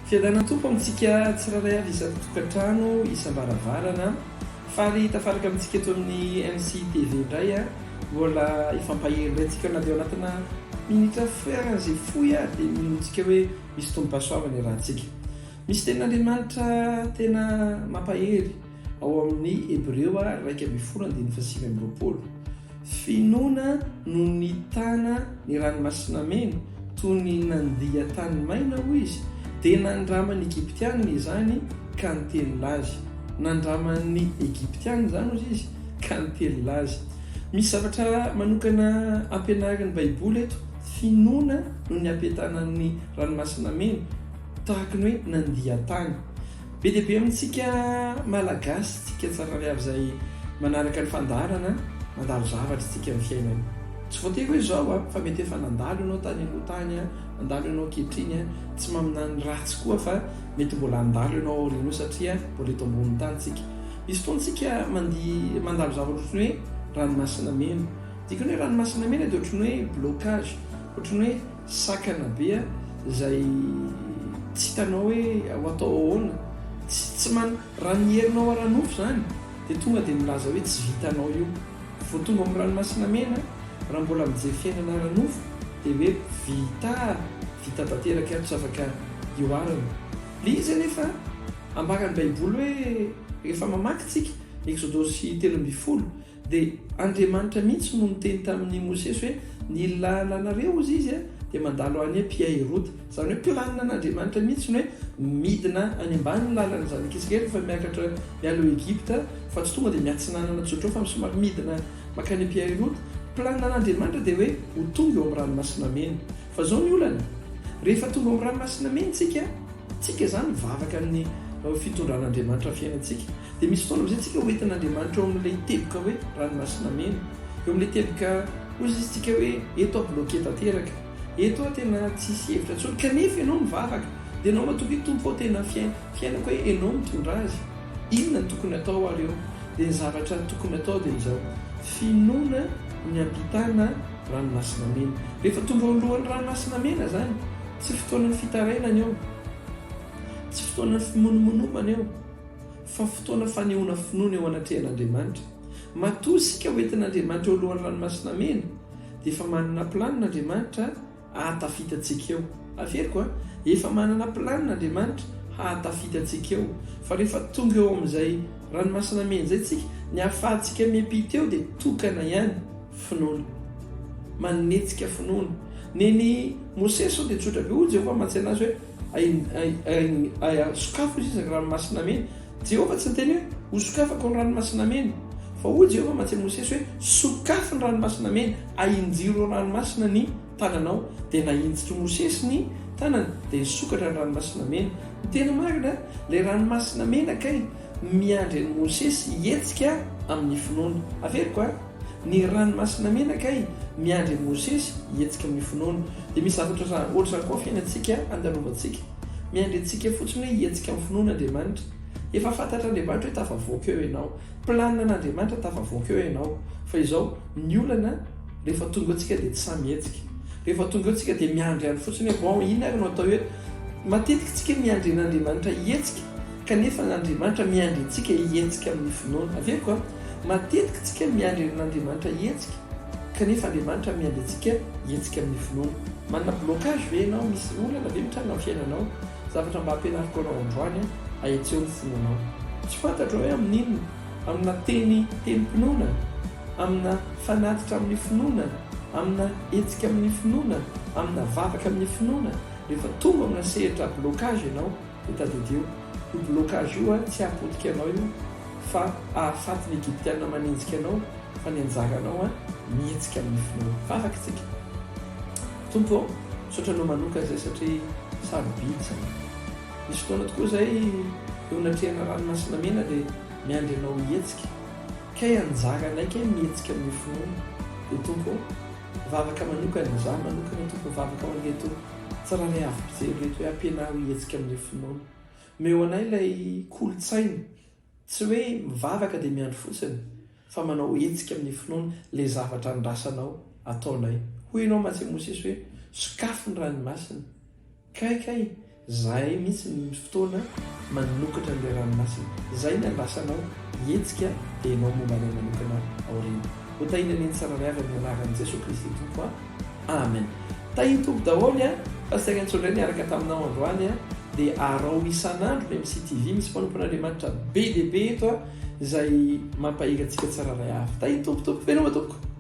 Fiadanan'ny Tompo amintsika tsirairay avy isan-tokantrano, isam-baravarana. Faly tafaraka amintsika eto amin'ny MCTV indray a. Mbola hifampahery indray tsika na dia ao anatina minitra faran'izay fohy ary dia minoantsika hoe misy tombom-pahasoavana iarahantsika. Misy tenin'Andriamanitra tena mampahery ao amin'ny Hebreo 11 andininy faha-29. Finoana no nitana ny Ranomasina Mena toy ny nandia tany maina, hoy izy, dia nandraman'ny Egyptiana izany ka nitelina azy. Nandraman'ny Egyptiana izany, hoy izy, ka nitelina azy. Misy zavatra manokana ampianarin'ny Baiboly eto, finoana no niampitana ny Ranomasina Mena, tahaka ny hoe nandia tany. Be dia be amintsika Malagasy, tsika tsirairay avy izay manaraka ny fandaharana, mandalo zavatra isika amin'ny fiainana. Tsy voatery hoe izao an, fa mety efa nandalo ianao tany aloha tany an, nandalo ianao ankehitriny an, tsy maminany ratsy koa fa mety mbola handalo ianao aoriana eo satria mbola eto ambonin'ny tany tsika. Misy fotoana tsika mandia, mandalo zavatra ohatran'ny hoe ranomasina mena. Dikany hoe ranomasina mena dia ohatran'ny hoe blocage, ohatran'ny hoe. Sakana be izay tsy hitanao hoe ho atao ahoana, tsy tsy man, raha ny herinao ara-nofo izany dia tonga dia milaza hoe tsy vitanao io. Vao tonga ao amin'ny ranomasina mena, raha mbola mijery fiainana ara-nofo dia hoe vita, vita tanteraka ato tsy afaka hihoarana. Ilay izy anefa ambaran'ny baiboly hoe rehefa mamaky tsika, Eksodosy 13, Dia Andriamanitra mihitsy no niteny tamin'i Mosesy hoe, Ny lalanareo, hozy Izy, dia mandalo any Pi-Hairota. Izany hoe planina an'Andriamanitra mihitsy ny hoe midina any ambany ny lalan'ny zanak'Israely rehefa miakatra miala ao Egypta, fa tsy tonga dia miatsinanana tsotra eo fa somary midina mankany Pi-Hairota. Planina an'Andriamanitra dia hoe ho tonga eo amin'ny Ranomasina Mena. Fa izao ny olana, rehefa tonga ao amin'ny Ranomasina Mena isika, tsika izany mivavaka amin'ny fitondran'Andriamanitra ny fiainantsika. Dia misy fotoana amin'izay tsika ho entin'Andriamanitra eo amin'ilay teboka hoe ranomasina mena. Eo amin'ilay teboka hoy izy tsika hoe eto aho bloqué tanteraka. Eto aho tena tsisy hevitra intsony. Kanefa ianao mivavaka. Dia ianao matoky hoe Tompo ô tena fiainako hoe ianao mitondra azy. Inona no tokony atao ary eo? Dia ny zavatra tokony atao dia izao. Finoana ny ampitana ranomasina mena. Rehefa tonga eo alohan'ny ranomasina mena izany, tsy fotoanan'ny fitarainana eo. Tsy fotoanan'ny fimonomonomana eo. Fa fotoana fanehoana finoana eo anatrehan'Andriamanitra. Matoa isika ho entin'Andriamanitra eo alohan'ny Ranomasina Mena, dia efa manana planina Andriamanitra hahatafita antsika eo. Averiko an, efa manana planina Andriamanitra hahatafita antsika eo. Fa rehefa tonga eo amin'izay Ranomasina Mena izay isika, ny ahafahantsika miampita eo dia tokana ihany, finoana. Manetsika finoana. Nen'i Mosesy izao dia tsotra be, hoy Jehovah mantsy anazy hoe, Sokafo izy ny Ranomasina Mena. Jehovah tsy niteny hoe, Hosokafako ny Ranomasina Mena. Fa hoy Jehovah mantsy amin'i Mosesy hoe, Sokafy ny Ranomasina Mena, ahinjiro ranomasina ny tananao. Dia nahinjitr'i Mosesy ny tanany, dia nisokatra ny Ranomasina Mena. Ny tena marina, ilay Ranomasina Mena kay miandry an'i Mosesy hihetsika amin'ny finoana. Averiko a! Ny ranomasina mena kay miandry an'i Mosesy hihetsika amin'ny finoana. Dia misy zavatra ohatr'izany koa fiainantsika andalovantsika. Miandry antsika fotsiny hoe hihetsika amin'ny finoana Andriamanitra. Efa fantatr'Andriamanitra hoe tafavoaka eo ianao. Planina an'Andriamanitra tafavoaka eo ianao. Fa izao, ny olana rehefa tonga eo tsika dia tsy sahy mihetsika. Rehefa tonga eo tsika dia miandry ihany fotsiny hoe bon inona ary no atao eto. Matetika tsika miandry an'Andriamanitra hihetsika kanefa Andriamanitra miandry antsika hihetsika amin'ny finoana. Averiko an! Matetika tsika miandry an'Andriamanitra hihetsika, kanefa Andriamanitra miandry antsika hihetsika amin'ny finoana. Manana blocage ve ianao? Misy olana ve mitranga amin'ny fiainanao? Zavatra mba ampianariko anao androany, ahetseho ny finoanao. Tsy fantatro hoe amin'inona, amina teny tenim-pinoana, amina fanatitra amin'ny finoana, amina hetsika amin'ny finoana, amina vavaka amin'ny finoana, rehefa tonga amina sehatra blocage ianao, Dia tadidio, io blocage io tsy hahapotika anao io fa hahafaty ny Egyptiana manenjika anao fa ny anjaranao mihetsika amin'ny finoana. Vavaka isika. Tompo ô, misaotra Anao manokana izay satria sarobidy izany. Misy fotoana tokoa izay eo anatrehana ranomasina mena dia miandry Anao hihetsika. Kay anjaranay kay mihetsika amin'ny finoana. Dia Tompo ô, vavaka manokana, izaho manokana Tompo mivavaka ho an'ireto tsirairay avy mpijery ireto hoe ampianaro hihetsika amin'ny finoana. Omeo anay ilay kolontsaina, tsy hoe mivavaka dia miandry fotsiny fa manao hetsika amin'ny finoana ilay zavatra andrasanao ataonay. Hoy ianao mantsy amin'i Mosesy hoe, sokafy ny ranomasina. Kay kay! Zay mihitsy ny fotoana manokatra an'ilay ranomasina. Zay ny andrasanao hihetsika dia ianao momba anay manokana aoriana. Ho tahiana anie ny tsirairay avy amin'ny anaran'i Jesoa Kristy Tompo a. Amen. Tahin'ny Tompo daholo a. Pasteur Enzo indray niaraka taminao androany a. Dia araho isan'andro ny MCTV misy mpanompon'Andriamanitra be dia be eto a izay mampahery antsika tsirairay avy. Tahin'ny Tompo tompoko. Veloma tompoko.